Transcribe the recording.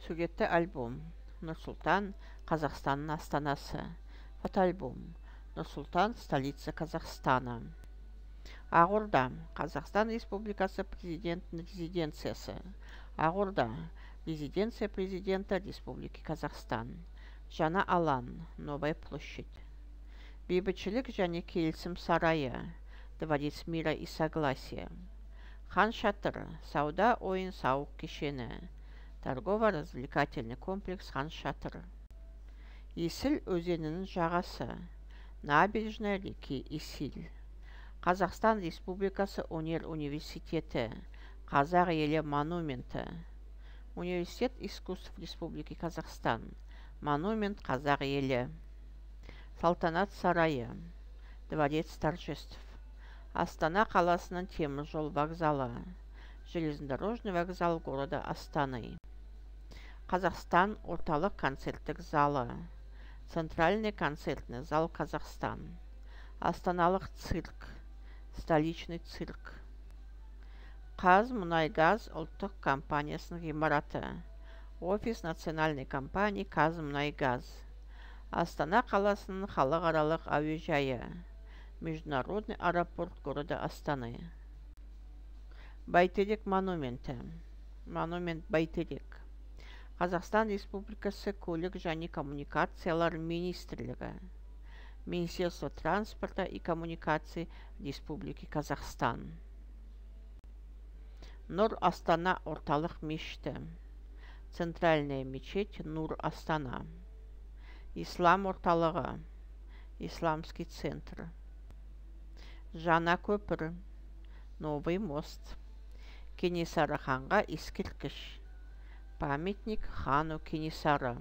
Суретті альбом. Нұр-Сұлтан – Қазақстанның астанасы. Фотоальбом. Нур-Султан – столица Казахстана. Ақорда – Қазақстан Республикасы Президентінің резиденциясы. Ақорда – резиденция президента Республики Казахстан. Жаңа алаң – Новая площадь. Бейбітшілік және келісім сарайы – Дворец мира и согласия. Хан Шатыр – сауда ойын сауық кешені. Торгово развлекательный комплекс Хан Шатыр. Есіл өзенінің жағасы – набережная реки Есиль. Қазақстан Республикасы өнер университеті. Қазақ елі монументі. Университет искусств Республики Казахстан. Монумент Қазақ елі. Салтанат сарайы – Дворец торжеств. Астана қаласының теміржол вокзалы – железнодорожный вокзал города Астаны. Қазақстан орталық концерттік залы – Центральный концертный зал Казахстан. Астаналық цирк – столичный цирк. ҚазМұнайГаз ұлттық компаниясының ғимараты – офис национальной компании КазМунайГаз. Астана қаласының халықаралық әуежайы – международный аэропорт города Астаны. Бәйтерек монументі – монумент Байтерек. Қазақстан Республикасы Көлік және коммуникациялар министрлігі – Министерство транспорта и коммуникаций Республики Казахстан. Нұр Астана орталық мешіті – центральная мечеть Нур Астана. Ислам орталығы – исламский центр. Жаңа көпір – новый мост. Кенесары ханға ескерткіш – памятник хану Кенесары.